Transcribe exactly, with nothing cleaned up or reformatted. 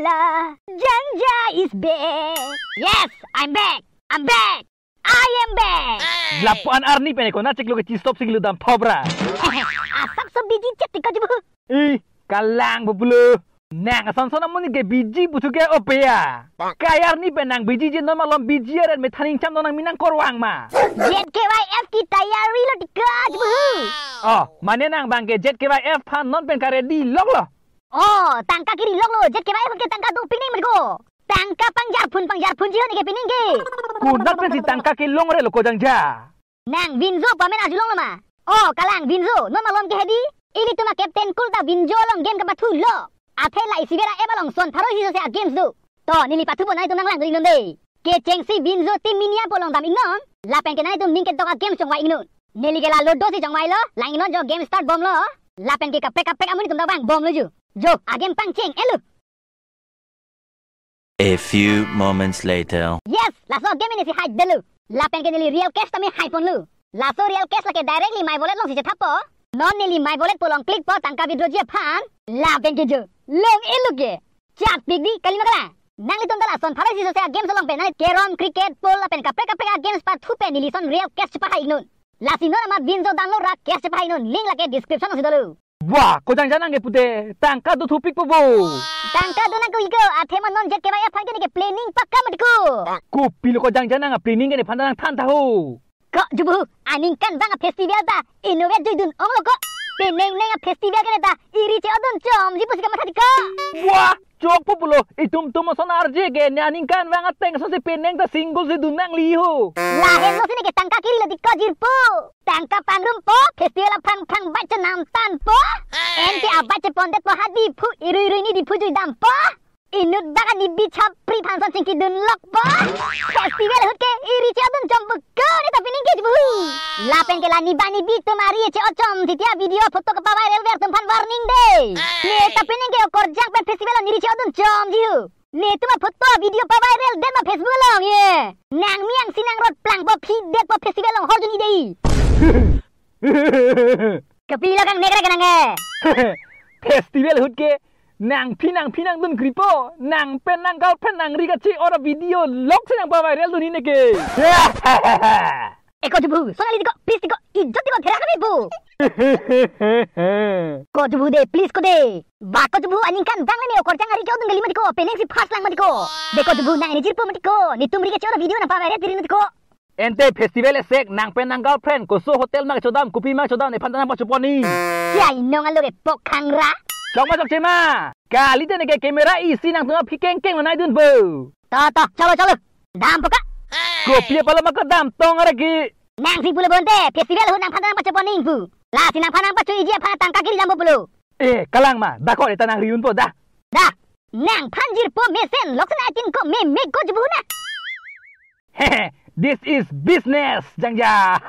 la, Jangja is back. Yes, I'm back. I'm back. I am back. Lapu-an arni pen ko na chiklo ke chistop singlu dam thobra. Asap so busy chet ko jubu. Ih, kalang pulo. Nang ason son amonit ke busy puthot ke opeya. Kai arni pen nang busy je non malom busy aren methaning cham non nang minang korwang ma. Z K Y F ki tayari lo tiko jubu. Oh, mane nang bang ke Z K Y F aphan non pen ka ready lok lo. Oh, tangka kiri lok lo, Z K Y F ke tangka dopik nang mergo. Tangka pangjar phun pangjar phun jihon ke pining ke. Konat pensi tangka kelong re lo ko Jangja. Nang Vinzo pamen arjulong lo ma. Oh, kalang Vinzo, non malom ke hedi. Ilitum a captain kul ta Vinzo along game kapathu lo. Athe la isi bera ep along son pharo isi sose a games do. To, neli pathu bo nai tum nang lang do inon de. Kechengsi Vinzo team mini apo along dam inon. Lapen ke nai tum ning kedok a games chongvai inon. Neli ke la Ludo si chongvai lo, lang inon jo game start bom lo. Lapen ke kaprek kaprek amonit tum ta bang bom lo ju. Jo, a game pangcheng-et lo. A few moments later. Yes, laso game neli si hai delu. Lapen ke neli real cash tame hai ponlu. Laso real cash lake directly my wallet along si chethappo. Non neli my wallet pu along click po tangka withdraw ji aphan. Lapen ke jo. Long-et lo ke. Chatpik di kali ma kalang. Nanglitum ta la son pharo isi sose a games along pen nang carrom, cricket, pool lapen kaprek kaprek a games pathu pen neli son real cash chepahai inon. Lasi non amat Vinzo download ra cash chepahai inon, link lake description along si dolo. Wah, ko Jangja nang ke pute, tangka do thupik po bo. Tangka do nang ko iko, athe ma non Z K Y F aphan ke ne ke planning pakka mati ko. Kopilo ko Jangja nang a planning ke nephan ta nang than tha ho. Ko jubu, aningkanvang a festival ta innovate juidun ong lo ko. Penang nang a festival ke ne ta iri che-otdun chomji pusi kamatha tiko. Wah, chokpo pulo, itum tum ason arje ke ne aningkanvang ateng asonsi penang ta single si dun nangli ho. Lahenlo si ne ke tangka kiri lo tiko jirpo. Tangka pangrumpo, festival aphan phang bike chenam tanpo. Ante a bike chepondet po ha Diphu, irui irui ni Diphu juidampo. Inut bak ani bi chapri phanson chingkidun lokpo. Festival ahut ke iri che-otdun chompo ko ne ta pining ke jubu. Lapen ke la ni bani bi tum ari che-ot chom titi a video photo kapa viral ver tum aphan warning de. Ne ta pining ke okorjang pen festival along iri che-otdun chomji ho. Netum a photo video pa viral det ma Facebook along ye. Nang miang si nang rot plangpo phi detpo festival along hor juni dei. Kapilo kang nek ra kenang e. Festival ahut ke nangphi nangphi nangdun kripo. Nang pen nang girlfriend nang ri kache-ot a video lok si nang pa viral dun hine ke. Eko jubu, son ali tiko, please tiko, ijot tiko, thera kami bu. Ko jubu de, please ko de. Ba ko jubu aningkanvang le ne okorjang ari ke-otdun kali mati ko, penang si first lang mati ko. De ko jubu nang ini jirpo mati ko, netum ri kache-ot a video nang pa viral tiri mati ko. Ante festival esek nang pen nang girlfriend koso hotel ma kechodam kopi ma kechodam nephan ta nang pachopon ni. Sia inong alo ke pok khangra. Chok ma chokche ma. Kalite ne ke camera isi nangtum aphi kengkeng lo nai dun bo. To to chalo chalo. Dampo ka. Kopi apalo ma kedam tong aragi. Nang si pulo bonte festival ahut nangphan ta nang pachopon ni pu. Lasi nangphan nang pacho-iji aphan tangka kiri dampo pulo. Eh, kalang ma, da ko eta nang ri-unpo da. Da. Nangphan jirpo mesen, loksan atin ko me me ko jubu na. This is business, Jangja.